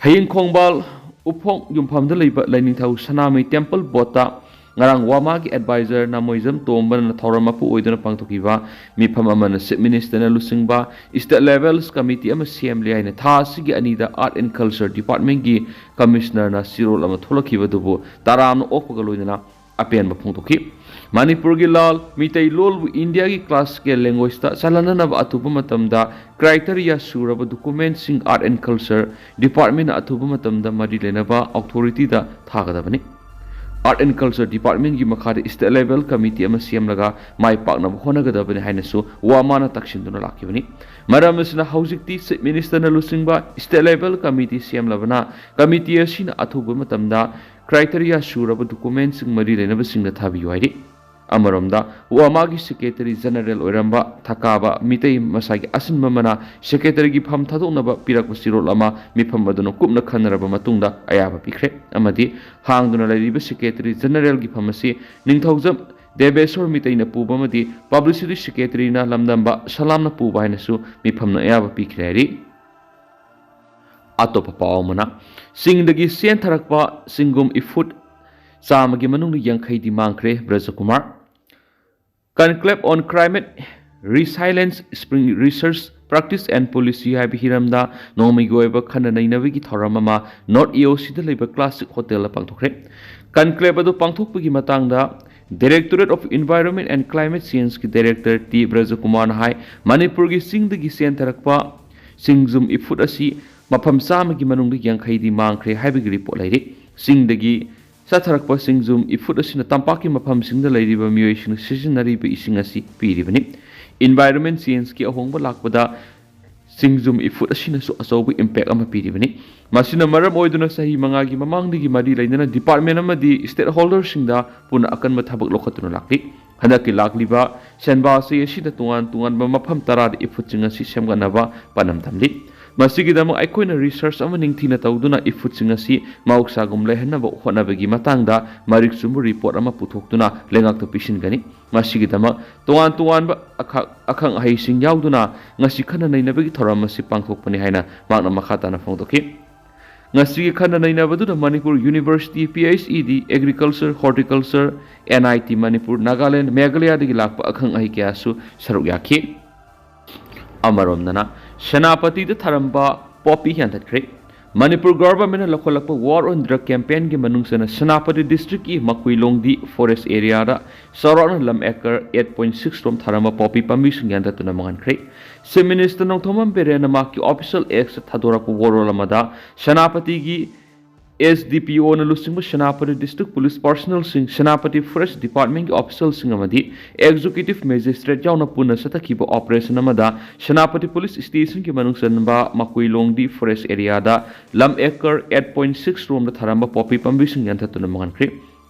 ꯍꯌꯦꯡ ꯈꯣꯡꯕꯥꯜ ꯎꯐꯣꯡ ꯌꯨꯝꯐꯝꯗ ꯂꯩꯕ ꯂꯥꯏꯅꯤꯡꯊꯧ ꯁꯅꯥꯃꯍꯤ Temple Boardꯇ ꯉꯔꯥꯡ ꯋꯥꯃꯥꯒꯤ advisor ꯅꯥꯃꯣꯏꯖꯝ ꯇꯣꯝꯕꯅ ꯊꯧꯔꯝ ꯃꯄꯨ ꯑꯣꯏꯗꯨꯅ ꯄꯥꯡꯊꯣꯛꯈꯤꯕ ꯃꯤꯐꯝ ꯑꯃꯅ Chief Ministerꯅ ꯂꯨꯆꯤꯡꯕ State Level Committee ꯑꯃ ꯁꯦꯝꯂꯦ ꯍꯥꯏꯅ ꯊꯥ ꯑꯁꯤꯒꯤ ꯑꯅꯤꯗ Art and Culture Departmentꯀꯤ Commissionerꯅ ꯆꯤꯔꯣꯜ ꯑꯃ ꯊꯣꯛꯂꯛꯈꯤꯕꯗꯨꯕꯨ ꯇꯔꯥꯝꯅ ꯑꯣꯛꯄꯒ ꯂꯣꯏꯅꯅ ꯑꯄꯦꯟꯕ ꯐꯣꯡꯗꯣꯛꯈꯤ꯫ ꯃꯅꯤꯄꯨꯔꯒꯤ ꯂꯣꯜ, ꯃꯤꯇꯩ ꯂꯣꯜꯕꯨ ꯏꯟꯗꯤꯌꯥꯒꯤ classical languageꯇ ꯆꯜꯍꯟꯅꯅꯕ ꯑꯊꯨꯕ ꯃꯇꯝꯗ criteria ꯁꯨꯔꯕ documentꯁꯤꯡ Art and Culture Departmentꯅ ꯑꯊꯨꯕ ꯃꯇꯝꯗ ꯃꯔꯤ ꯂꯩꯅꯕ authorityꯗ ꯊꯥꯒꯗꯕꯅꯤ꯫ Art and Culture Departmentꯀꯤ ꯃꯈꯥꯗ State Level Committee ꯑꯃ ꯁꯦꯝꯂꯒ ꯃꯥꯏ ꯄꯥꯛꯅꯕ ꯍꯣꯠꯅꯒꯗꯕꯅꯤ ꯍꯥꯏꯅꯁꯨ ꯋꯥꯃꯥꯅ ꯇꯛꯁꯤꯟꯗꯨꯅ ꯂꯥꯛꯈꯤꯕꯅꯤ꯫ ꯃꯔꯝ ꯑꯁꯤꯅ ꯍꯧꯖꯤꯛꯇꯤ Chief Ministerꯅ ꯂꯨꯆꯤꯡꯕ State Level Committee ꯁꯦꯝꯂꯕꯅ committee ꯑꯁꯤꯅ ꯑꯊꯨꯕ ꯃꯇꯝꯗ criteria ꯁꯨꯔꯕ documentꯁꯤꯡ ꯃꯔꯤ ꯂꯩꯅꯕꯁꯤꯡꯗ ꯊꯥꯕꯤꯌꯨ ꯍꯥꯏꯔꯤ꯫ ꯑꯃꯔꯣꯝꯗ ꯋꯥꯃꯥꯒꯤ Secretary General ꯑꯣꯏꯔꯝꯕ ꯊꯀꯥꯕ ꯃꯤꯇꯩ ꯃꯁꯥꯒꯤ ꯑꯁꯤꯟꯕ ꯃꯅꯥ Secretaryꯒꯤ ꯐꯝ ꯊꯥꯗꯣꯛꯅꯕ ꯄꯤꯔꯛꯄ ꯆꯤꯔꯣꯜ ꯑꯃ ꯃꯤꯐꯝ ꯑꯗꯨꯅ ꯀꯨꯞꯅ ꯈꯟꯅꯔꯕ ꯃꯇꯨꯡꯗ ꯑꯌꯥꯕ ꯄꯤꯈ꯭ꯔꯦ ꯑꯃꯗꯤ ꯍꯥꯡꯗꯨꯅ ꯂꯩꯔꯤꯕ Secretary Generalꯒꯤ ꯐꯝ ꯑꯁꯤ ꯅꯤꯡꯊꯧꯖꯝ ꯗꯦꯕꯦꯁꯣꯔ ꯃꯤꯇꯩꯅ ꯄꯨꯕ ꯑꯃꯗꯤ Publicity Secretaryꯅ ꯂꯝꯗꯝꯕ ꯁꯂꯥꯝꯅ ꯄꯨꯕ ꯍꯥꯏꯅꯁꯨ ꯃꯤꯐꯝꯅ ꯑꯌꯥꯕ ꯄꯤꯈ꯭ꯔꯦ ꯍꯥꯏꯔꯤ꯫ ꯑꯇꯣꯞꯄ ꯄꯥꯎ ꯑꯃꯅ, ꯆꯤꯡꯗꯒꯤ ꯆꯦꯟꯊꯔꯛꯄ ꯆꯤꯡꯒꯨꯝ ꯏꯐꯨꯠ ꯆꯥꯝꯃꯒꯤ ꯃꯅꯨꯡꯗ ꯌꯥꯡꯈꯩꯗꯤ ꯃꯥꯡꯈ꯭ꯔꯦ, ꯕ꯭ꯔꯖꯀꯨꯃꯥꯔ꯫ Conclave on Climate Resilience Spring Research Practice and Policy ꯍꯥꯏꯕ ꯍꯤꯔꯝꯗ ꯅꯣꯡꯃꯒꯤ ꯑꯣꯏꯕ ꯈꯟꯅ ꯅꯩꯅꯕꯒꯤ ꯊꯧꯔꯝ ꯑꯃ North EOCꯗ ꯂꯩꯕ Classic Hotelꯗ ꯄꯥꯡꯊꯣꯛꯈ꯭ꯔꯦ꯫ Conclave ꯑꯗꯨ ꯄꯥꯡꯊꯣꯛꯄꯒꯤ ꯃꯇꯥꯡꯗ Directorate of Environment and Climate Changeꯀꯤ Director ꯇꯤ ꯕ꯭ꯔꯖꯀꯨꯃꯥꯔꯅ ꯍꯥꯏ, ꯃꯅꯤꯄꯨꯔꯒꯤ ꯆꯤꯡꯗꯒꯤ ꯆꯦꯟꯊꯔꯛꯄ ꯆꯤꯡꯖꯨꯝ ꯏꯐꯨꯠ ꯑꯁꯤ ꯃꯐꯝ ꯆꯥꯝꯃꯒꯤ ꯃꯅꯨꯡꯗ ꯌꯥꯡꯈꯩꯗꯤ ꯃꯥꯡꯈ꯭ꯔꯦ ꯍꯥꯏꯕꯒꯤ report ꯂꯩꯔꯤ꯫ ꯆꯤꯡꯗꯒꯤ ꯆꯠꯊꯔꯛꯄ ꯆꯤꯡꯖꯨꯝ ꯏꯐꯨꯠ ꯑꯁꯤꯅ ꯇꯝꯄꯥꯛꯀꯤ ꯃꯐꯝꯁꯤꯡꯗ ꯂꯩꯔꯤꯕ ꯃꯤꯑꯣꯏꯁꯤꯡꯅ ꯁꯤꯖꯤꯟꯅꯔꯤꯕ ꯏꯁꯤꯡ ꯑꯁꯤ ꯄꯤꯔꯤꯕꯅꯤ꯫ Environment changeꯀꯤ ꯑꯍꯣꯡꯕ ꯂꯥꯛꯄꯗ ꯆꯤꯡꯖꯨꯝ ꯏꯐꯨꯠ ꯑꯁꯤꯅꯁꯨ ꯑꯆꯧꯕ impact ꯑꯃ ꯄꯤꯔꯤꯕꯅꯤ꯫ ꯃꯁꯤꯅ ꯃꯔꯝ ꯑꯣꯏꯗꯨꯅ ꯆꯍꯤ ꯃꯉꯥꯒꯤ ꯃꯃꯥꯡꯗꯒꯤ ꯃꯔꯤ ꯂꯩꯅꯅ department ꯑꯃꯗꯤ stakeholderꯁꯤꯡꯗ ꯄꯨꯟꯅ ꯑꯀꯟꯕ ꯊꯕꯛ ꯂꯧꯈꯠꯇꯨꯅ ꯂꯥꯛꯂꯤ꯫ ꯍꯟꯗꯛꯀꯤ ꯂꯥꯛꯂꯤꯕ ꯁꯦꯟꯕꯥ ꯆꯍꯤ ꯑꯁꯤꯗ ꯇꯣꯉꯥꯟ ꯇꯣꯉꯥꯟꯕ ꯃꯐꯝ ꯇꯔꯥꯗ ꯏꯐꯨꯠꯁꯤꯡ ꯑꯁꯤ ꯁꯦꯝꯒꯠꯅꯕ ꯄꯥꯟꯗꯝ ꯊꯝꯂꯤ꯫ ꯃꯁꯤꯒꯤꯗꯃꯛ ꯑꯩꯈꯣꯏꯅ research ꯑꯃ ꯅꯤꯡꯊꯤꯅ ꯇꯧꯗꯨꯅ ꯏꯐꯨꯠꯁꯤꯡ ꯑꯁꯤ ꯃꯍꯧꯁꯥꯒꯨꯝ ꯂꯩꯍꯟꯅꯕ ꯍꯣꯠꯅꯕꯒꯤ ꯃꯇꯥꯡꯗ ꯃꯔꯤꯛ ꯆꯨꯝꯕ report ꯑꯃ ꯄꯨꯊꯣꯛꯇꯨꯅ ꯂꯩꯉꯥꯛꯇ ꯄꯤꯁꯤꯟꯒꯅꯤ꯫ ꯃꯁꯤꯒꯤꯗꯃꯛ ꯇꯣꯉꯥꯟ ꯇꯣꯉꯥꯟꯕ ꯑꯈ-, ꯑꯈꯪ ꯑꯍꯩꯁꯤꯡ ꯌꯥꯎꯗꯨꯅ ꯉꯁꯤ ꯈꯟꯅ ꯅꯩꯅꯕꯒꯤ ꯊꯧꯔꯝ ꯑꯁꯤ ꯄꯥꯡꯊꯣꯛꯄꯅꯤ ꯍꯥꯏꯅ ꯃꯍꯥꯛꯅ ꯃꯈꯥ ꯇꯥꯅ ꯐꯣꯡꯗꯣꯛꯈꯤ꯫ ꯉꯁꯤꯒꯤ ꯈꯟꯅ ꯅꯩꯅꯕꯗꯨꯗ Manipur University, PHED, Agriculture, Horticulture, NIT Manipur, Nagaland, ꯃꯦꯘꯥꯂꯌꯥꯗꯒꯤ ꯂꯥꯛꯄ ꯑꯈꯪ ꯑꯍꯩ ꯀꯌꯥꯁꯨ ꯁꯔꯨꯛ ꯌꯥꯈꯤ꯫ ꯑꯃꯔꯣꯝꯗꯅ ꯁꯦꯅꯥꯄꯇꯤꯗ ꯊꯥꯔꯝꯕ poppy ꯌꯥꯟꯊꯠꯈ꯭ꯔꯦ꯫ Manipur governmentꯅ ꯂꯧꯈꯠꯂꯛꯄ War on Drug campaignꯒꯤ ꯃꯅꯨꯡ ꯆꯟꯅ ꯁꯦꯅꯥꯄꯇꯤ districtꯀꯤ ꯃꯀꯨꯏꯂꯣꯡꯗꯤ forest areaꯗ ꯆꯥꯎꯔꯥꯛꯅ ꯂꯝ acre eight point six ꯔꯣꯝ ꯊꯥꯔꯝꯕ poppy ꯄꯥꯝꯕꯤꯁꯤꯡ ꯌꯥꯟꯊꯠꯇꯨꯅ ꯃꯥꯡꯍꯟꯈ꯭ꯔꯦ꯫ Chief Minister ꯅꯣꯡꯊꯣꯝꯕꯝ ꯕꯤꯔꯦꯟꯅ ꯃꯍꯥꯛꯀꯤ official Xꯇ ꯊꯥꯗꯣꯔꯛꯄ ꯋꯥꯔꯣꯜ ꯑꯃꯗ ꯁꯦꯅꯥꯄꯇꯤꯒꯤ SDPOꯅ ꯂꯨꯆꯤꯡꯕ Senapati district police personnelꯁꯤꯡ, Senapati forest departmentꯀꯤ officialꯁꯤꯡ ꯑꯃꯗꯤ executive magistrate ꯌꯥꯎꯅ ꯄꯨꯟꯅ ꯆꯠꯊꯈꯤꯕ operation ꯑꯃꯗ ꯁꯦꯅꯥꯄꯇꯤ police stationꯒꯤ ꯃꯅꯨꯡ ꯆꯟꯕ ꯃꯀꯨꯏꯂꯣꯡꯗꯤ forest areaꯗ ꯂꯝ acre eight point six ꯔꯣꯝꯗ ꯊꯥꯔꯝꯕ poppy ꯄꯥꯝꯕꯤꯁꯤꯡ ꯌꯥꯟꯊꯠꯇꯨꯅ ꯃꯥꯡꯍꯟꯈ꯭ꯔꯦ꯫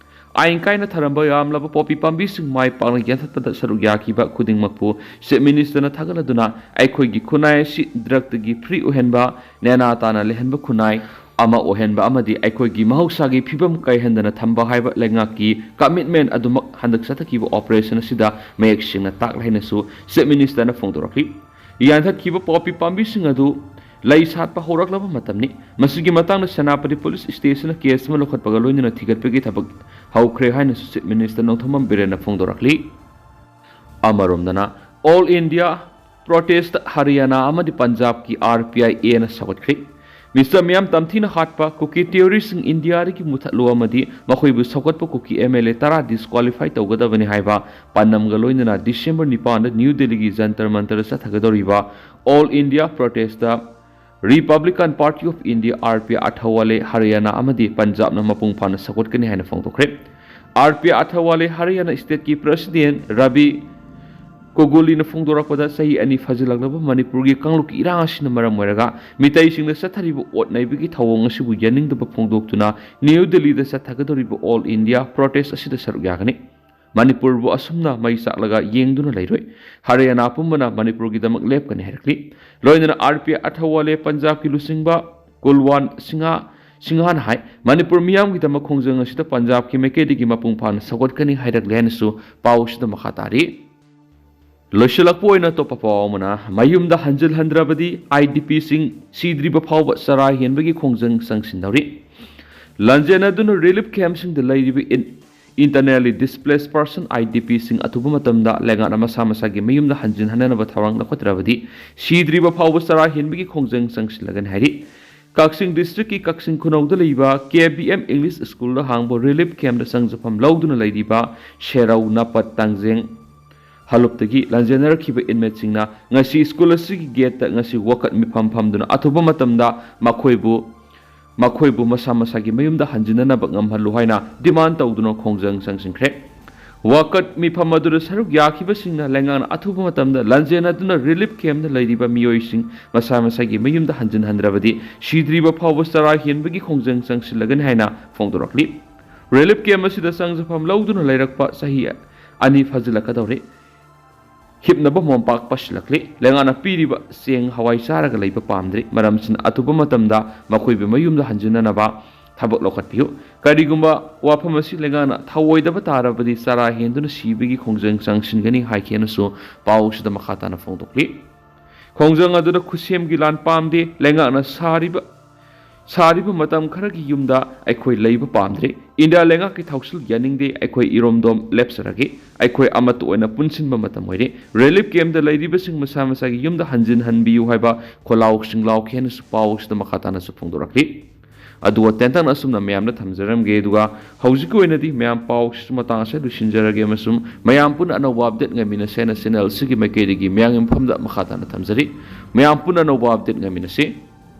ꯑꯥꯏꯟ ꯀꯥꯏꯅ ꯊꯥꯔꯝꯕ ꯌꯥꯝꯂꯕ poppy ꯄꯥꯝꯕꯤꯁꯤꯡ ꯃꯥꯏ ꯄꯥꯛꯅ ꯌꯥꯟꯊꯠꯄꯗ ꯁꯔꯨꯛ ꯌꯥꯈꯤꯕ ꯈꯨꯗꯤꯡꯃꯛꯄꯨ Chief Ministerꯅ ꯊꯥꯒꯠꯂꯗꯨꯅ ꯑꯩꯈꯣꯏꯒꯤ ꯈꯨꯟꯅꯥꯏ ꯑꯁꯤ drugꯇꯒꯤ free ꯑꯣꯏꯍꯟꯕ, ꯅꯦꯅꯥ ꯇꯥꯅ ꯂꯩꯍꯟꯕ ꯈꯨꯟꯅꯥꯏ ꯑꯃ ꯑꯣꯏꯍꯟꯕ ꯑꯃꯗꯤ ꯑꯩꯈꯣꯏꯒꯤ ꯃꯍꯧꯁꯥꯒꯤ ꯐꯤꯕꯝ ꯀꯥꯏꯍꯟꯗꯅ ꯊꯝꯕ ꯍꯥꯏꯕ ꯂꯩꯉꯥꯛꯀꯤ commitment ꯑꯗꯨꯃꯛ ꯍꯟꯗꯛ ꯆꯠꯊꯈꯤꯕ operation ꯑꯁꯤꯗ ꯃꯌꯦꯛ ꯁꯦꯡꯅ ꯇꯥꯛꯂꯦ ꯍꯥꯏꯅꯁꯨ Chief Ministerꯅ ꯐꯣꯡꯗꯣꯔꯛꯈꯤ꯫ ꯌꯥꯟꯊꯠꯈꯤꯕ poppy ꯄꯥꯝꯕꯤꯁꯤꯡ ꯑꯗꯨ ꯂꯩ ꯁꯥꯠꯄ ꯍꯧꯔꯛꯂꯕ ꯃꯇꯝꯅꯤ꯫ ꯃꯁꯤꯒꯤ ꯃꯇꯥꯡꯗ ꯁꯦꯅꯥꯄꯇꯤ police stationꯅ case ꯑꯃ ꯂꯧꯈꯠꯄꯒ ꯂꯣꯏꯅꯅ ꯊꯤꯒꯠꯄꯒꯤ ꯊꯕꯛ ꯍꯧꯈ꯭ꯔꯦ ꯍꯥꯏꯅꯁꯨ Chief Minister Nongthombam ꯕꯤꯔꯦꯟꯅ ꯐꯣꯡꯗꯣꯔꯛꯂꯤ꯫ ꯑꯃꯔꯣꯝꯗꯅ All India protest ꯍꯔꯤꯌꯥꯅꯥ ꯑꯃꯗꯤ ꯄꯟꯖꯥꯕꯀꯤ RPIAꯅ ꯁꯧꯒꯠꯈ꯭ꯔꯦ꯫ Mister ꯃꯤꯌꯥꯝ ꯇꯝꯊꯤꯅ ꯍꯥꯠꯄ ꯀꯨꯀꯤ terroristꯁꯤꯡ ꯏꯟꯗꯤꯌꯥꯗꯒꯤ ꯃꯨꯊꯠꯂꯨ ꯑꯃꯗꯤ ꯃꯈꯣꯏꯕꯨ ꯁꯧꯒꯠꯄ ꯀꯨꯀꯤ MLA ꯇꯔꯥ disqualify ꯇꯧꯒꯗꯕꯅꯤ ꯍꯥꯏꯕ ꯄꯥꯟꯗꯝꯒ ꯂꯣꯏꯅꯅ December ꯅꯤꯄꯥꯟꯗ ꯅ꯭ꯌꯨ ꯗꯦꯜꯂꯤꯒꯤ Jantar ꯃꯟꯇꯔꯗ ꯆꯠꯊꯒꯗꯧꯔꯤꯕ All India protestꯇ Republican Party of India, RPI, ꯑꯊꯋꯥꯂꯦ ꯍꯔꯤꯌꯥꯅꯥ ꯑꯃꯗꯤ ꯄꯟꯖꯥꯕꯅ ꯃꯄꯨꯡ ꯐꯥꯅ ꯁꯧꯒꯠꯀꯅꯤ ꯍꯥꯏꯅ ꯐꯣꯡꯗꯣꯛꯈ꯭ꯔꯦ꯫ RPI ꯑꯊꯋꯥꯂꯦ ꯍꯔꯤꯌꯥꯅꯥ stateꯀꯤ president ꯔꯕꯤ ꯀꯣꯒꯣꯂꯤꯅ ꯐꯣꯡꯗꯣꯔꯛꯄꯗ, ꯆꯍꯤ ꯑꯅꯤ ꯐꯥꯖꯤꯜꯂꯛꯂꯕ ꯃꯅꯤꯄꯨꯔꯒꯤ ꯀꯥꯡꯂꯨꯞꯀꯤ ꯏꯔꯥꯡ ꯑꯁꯤꯅ ꯃꯔꯝ ꯑꯣꯏꯔꯒ ꯃꯤꯇꯩꯁꯤꯡꯅ ꯆꯠꯊꯔꯤꯕ ꯑꯣꯠ ꯅꯩꯕꯒꯤ ꯊꯧꯑꯣꯡ ꯑꯁꯤꯕꯨ ꯌꯥꯅꯤꯡꯗꯕ ꯐꯣꯡꯗꯣꯛꯇꯨꯅ ꯅ꯭ꯌꯨ ꯗꯦꯜꯂꯤꯗ ꯆꯠꯊꯒꯗꯧꯔꯤꯕ ꯑꯣꯜ ꯏꯟꯗꯤꯌꯥ ꯄ꯭ꯔꯣꯇꯦꯁ ꯑꯁꯤꯗ ꯁꯔꯨꯛ ꯌꯥꯒꯅꯤ꯫ ꯃꯅꯤꯄꯨꯔꯕꯨ ꯑꯁꯨꯝꯅ ꯃꯩ ꯆꯥꯛꯂꯒ ꯌꯦꯡꯗꯨꯅ ꯂꯩꯔꯣꯏ꯫ ꯍꯔꯤꯌꯥꯅꯥ ꯄꯨꯝꯕꯅ ꯃꯅꯤꯄꯨꯔꯒꯤꯗꯃꯛ ꯂꯦꯞꯀꯅꯤ ꯍꯥꯏꯔꯛꯂꯤ꯫ ꯂꯣꯏꯅꯅ ꯑꯥꯔ ꯄꯤ ꯑꯊꯋꯥꯂꯦ, ꯄꯟꯖꯥꯕꯀꯤ ꯂꯨꯆꯤꯡꯕ ꯀꯨꯜꯋꯥꯟ ꯁꯤꯡꯍ ꯁꯤꯡꯍꯅ ꯍꯥꯏ, ꯃꯅꯤꯄꯨꯔ ꯃꯤꯌꯥꯝꯒꯤꯗꯃꯛ ꯈꯣꯡꯖꯪ ꯑꯁꯤꯗ ꯄꯟꯖꯥꯕꯀꯤ ꯃꯥꯏꯀꯩꯗꯒꯤ ꯃꯄꯨꯡ ꯐꯥꯅ ꯁꯧꯒꯠꯀꯅꯤ ꯍꯥꯏꯔꯛꯂꯦ ꯍꯥꯏꯅꯁꯨ ꯄꯥꯎ ꯑꯁꯤꯗ ꯃꯈꯥ ꯇꯥꯔꯤ꯫ ꯂꯣꯏꯁꯤꯜꯂꯛꯄ ꯑꯣꯏꯅ ꯑꯇꯣꯞꯄ ꯄꯥꯎ ꯑꯃꯅ, ꯃꯌꯨꯝꯗ ꯍꯟꯖꯤꯜꯍꯟꯗ꯭ꯔꯕꯗꯤ ꯑꯥꯏ ꯗꯤ ꯄꯤꯁꯤꯡ ꯁꯤꯗ꯭ꯔꯤꯕ ꯐꯥꯎꯕ ꯆꯔꯥ ꯍꯦꯟꯕꯒꯤ ꯈꯣꯡꯖꯪ ꯆꯪꯁꯤꯟꯗꯧꯔꯤ꯫ ꯂꯥꯟꯖꯦꯟꯅꯗꯨꯅ ꯔꯤꯂꯤꯐ ꯀꯦꯝꯞꯁꯤꯡꯗ ꯂꯩꯔꯤꯕ ꯏꯟ-, internally displaced person, I D ꯄꯤꯁꯤꯡ ꯑꯊꯨꯕ ꯃꯇꯝꯗ ꯂꯩꯉꯥꯛꯅ ꯃꯁꯥ ꯃꯁꯥꯒꯤ ꯃꯌꯨꯝꯗ ꯍꯟꯖꯤꯟꯍꯟꯅꯅꯕ ꯊꯧꯔꯥꯡ ꯂꯧꯈꯠꯇ꯭ꯔꯕꯗꯤ ꯁꯤꯗ꯭ꯔꯤꯕ ꯐꯥꯎꯕ ꯆꯔꯥ ꯍꯦꯟꯕꯒꯤ ꯈꯣꯡꯖꯪ ꯆꯪꯁꯤꯜꯂꯒꯅꯤ ꯍꯥꯏꯔꯤ꯫ ꯀꯛꯆꯤꯡ ꯗꯤꯁꯇ꯭ꯔꯤꯛꯀꯤ ꯀꯛꯆꯤꯡ ꯈꯨꯅꯧꯗ ꯂꯩꯕ ꯀꯦ ꯕꯤ ꯑꯦꯝ ꯏꯪꯂꯤꯁ ꯁ꯭ꯀꯨꯜꯗ ꯍꯥꯡꯕ ꯔꯤꯂꯤꯐ ꯀꯦꯝꯞꯇ ꯆꯪꯖꯐꯝ ꯂꯧꯗꯨꯅ ꯂꯩꯔꯤꯕ ꯁꯦꯔꯧ, ꯅꯥꯄꯠ, ꯇꯥꯡꯖꯦꯡ, ꯍꯥꯂꯨꯞꯇꯒꯤ ꯂꯥꯟꯖꯦꯟꯅꯔꯛꯈꯤꯕ ꯏꯟꯃꯦꯠꯁꯤꯡꯅ ꯉꯁꯤ ꯁ꯭ꯀꯨꯜ ꯑꯁꯤꯒꯤ ꯒꯦꯠꯇ ꯉꯁꯤ ꯋꯥꯀꯠ ꯃꯤꯐꯝ ꯐꯝꯗꯨꯅ ꯑꯊꯨꯕ ꯃꯇꯝꯗ ꯃꯈꯣꯏꯕꯨ, ꯃꯈꯣꯏꯕꯨ ꯃꯁꯥ ꯃꯁꯥꯒꯤ ꯃꯌꯨꯝꯗ ꯍꯟꯖꯤꯟꯅꯅꯕ ꯉꯝꯍꯜꯂꯨ ꯍꯥꯏꯅ ꯗꯤꯃꯥꯟ ꯇꯧꯗꯨꯅ ꯈꯣꯡꯖꯪ ꯆꯪꯁꯤꯟꯈ꯭ꯔꯦ꯫ ꯋꯥꯀꯠ ꯃꯤꯐꯝ ꯑꯗꯨꯗ ꯁꯔꯨꯛ ꯌꯥꯈꯤꯕꯁꯤꯡꯅ ꯂꯩꯉꯥꯛꯅ ꯑꯊꯨꯕ ꯃꯇꯝꯗ ꯂꯥꯟꯖꯦꯟꯅꯗꯨꯅ ꯔꯤꯂꯤꯐ ꯀꯦꯝꯞꯇ ꯂꯩꯔꯤꯕ ꯃꯤꯑꯣꯏꯁꯤꯡ ꯃꯁꯥ ꯃꯁꯥꯒꯤ ꯃꯌꯨꯝꯗ ꯍꯟꯖꯤꯟꯍꯟꯗ꯭ꯔꯕꯗꯤ ꯁꯤꯗ꯭ꯔꯤꯕ ꯐꯥꯎꯕ ꯆꯔꯥ ꯍꯦꯟꯕꯒꯤ ꯈꯣꯡꯖꯪ ꯆꯪꯁꯤꯜꯂꯒꯅꯤ ꯍꯥꯏꯅ ꯐꯣꯡꯗꯣꯔꯛꯂꯤ꯫ ꯔꯤꯂꯤꯐ ꯀꯦꯝꯞ ꯑꯁꯤꯗ ꯆꯪꯖꯐꯝ ꯂꯧꯗꯨꯅ ꯂꯩꯔꯛꯄ ꯆꯍꯤ ꯑꯅꯤ ꯐꯥꯖꯤꯜꯂꯛꯀꯗꯧꯔꯦ꯫ ꯍꯤꯞꯅꯕ ꯃꯣꯝꯄꯥꯛ ꯄꯥꯏꯁꯤꯜꯂꯛꯂꯤ꯫ ꯂꯩꯉꯥꯛꯅ ꯄꯤꯔꯤꯕ ꯆꯦꯡ ꯍꯋꯥꯏ ꯆꯥꯔꯒ ꯂꯩꯕ ꯄꯥꯝꯗ꯭ꯔꯤ꯫ ꯃꯔꯝꯁꯤꯅ ꯑꯊꯨꯕ ꯃꯇꯝꯗ ꯃꯈꯣꯏꯕꯨ ꯃꯌꯨꯝꯗ ꯍꯟꯖꯤꯟꯅꯅꯕ ꯊꯕꯛ ꯂꯧꯈꯠꯄꯤꯌꯨ꯫ ꯀꯔꯤꯒꯨꯝꯕ ꯋꯥꯐꯝ ꯑꯁꯤ ꯂꯩꯉꯥꯛꯅ ꯊꯧꯑꯣꯏꯗꯕ ꯇꯥꯔꯕꯗꯤ ꯆꯔꯥ ꯍꯦꯟꯗꯨꯅ ꯁꯤꯕꯒꯤ ꯈꯣꯡꯖꯪ ꯆꯪꯁꯤꯟꯒꯅꯤ ꯍꯥꯏꯈꯤ ꯍꯥꯏꯅꯁꯨ ꯄꯥꯎ ꯑꯁꯤꯗ ꯃꯈꯥ ꯇꯥꯅ ꯐꯣꯡꯗꯣꯛꯂꯤ꯫ ꯈꯣꯡꯖꯪ ꯑꯗꯨꯗ ꯈꯨꯠꯁꯦꯝꯒꯤ ꯂꯥꯟ ꯄꯥꯝꯗꯦ꯫ ꯂꯩꯉꯥꯛꯅ ꯁꯥꯔꯤꯕ, ꯁꯥꯔꯤꯕ ꯃꯇꯝ ꯈꯔꯒꯤ ꯌꯨꯝꯗ ꯑꯩꯈꯣꯏ ꯂꯩꯕ ꯄꯥꯝꯗ꯭ꯔꯦ꯫ ꯏꯟꯗꯤꯌꯥ ꯂꯩꯉꯥꯛꯀꯤ ꯊꯧꯁꯤꯜ ꯌꯥꯅꯤꯡꯗꯦ꯫ ꯑꯩꯈꯣꯏ ꯏꯔꯣꯝꯗꯣꯝ ꯂꯦꯞꯆꯔꯒꯦ꯫ ꯑꯩꯈꯣꯏ ꯑꯃꯠꯇ ꯑꯣꯏꯅ ꯄꯨꯟꯁꯤꯟꯕ ꯃꯇꯝ ꯑꯣꯏꯔꯦ꯫ ꯔꯤꯂꯤꯐ ꯀꯦꯝꯞꯇ ꯂꯩꯔꯤꯕꯁꯤꯡ ꯃꯁꯥ ꯃꯁꯥꯒꯤ ꯌꯨꯝꯗ ꯍꯟꯖꯤꯟꯍꯟꯕꯤꯌꯨ ꯍꯥꯏꯕ ꯈꯣꯜꯂꯥꯎꯁꯤꯡ ꯂꯥꯎꯈꯤ ꯍꯥꯏꯅꯁꯨ ꯄꯥꯎ ꯑꯁꯤꯗ ꯃꯈꯥ ꯇꯥꯅꯁꯨ ꯐꯣꯡꯗꯣꯔꯛꯂꯤ꯫ ꯑꯗꯨꯒ ꯇꯦꯟꯇꯛꯅ ꯑꯁꯨꯝꯅ ꯃꯌꯥꯝꯗ ꯊꯝꯖꯔꯝꯒꯦ꯫ ꯑꯗꯨꯒ ꯍꯧꯖꯤꯛꯀꯤ ꯑꯣꯏꯅꯗꯤ ꯃꯌꯥꯝ ꯄꯥꯎꯁꯤꯁꯨ ꯃꯇꯥꯡ ꯑꯁꯤꯗ ꯂꯣꯏꯁꯤꯟꯖꯔꯒꯦ ꯑꯃꯁꯨꯡ ꯃꯌꯥꯝ ꯄꯨꯟꯅ ꯑꯅꯧꯕ ꯑꯞꯗꯦꯠ ꯉꯥꯏꯃꯤꯟꯅꯁꯦ ꯍꯥꯏꯅ ꯆꯦꯅꯦꯜ ꯑꯁꯤꯒꯤ ꯃꯥꯏꯀꯩꯗꯒꯤ ꯃꯌꯥꯝꯒꯤ ꯃꯐꯝꯗ ꯃꯈꯥ ꯇꯥꯅ ꯊꯝꯖꯔꯤ꯫ ꯃꯌꯥꯝ ꯄꯨꯟꯅ ꯑꯅꯧꯕ ꯑꯞꯗꯦꯠ ꯉꯥꯏꯃꯤꯟꯅꯁꯤ꯫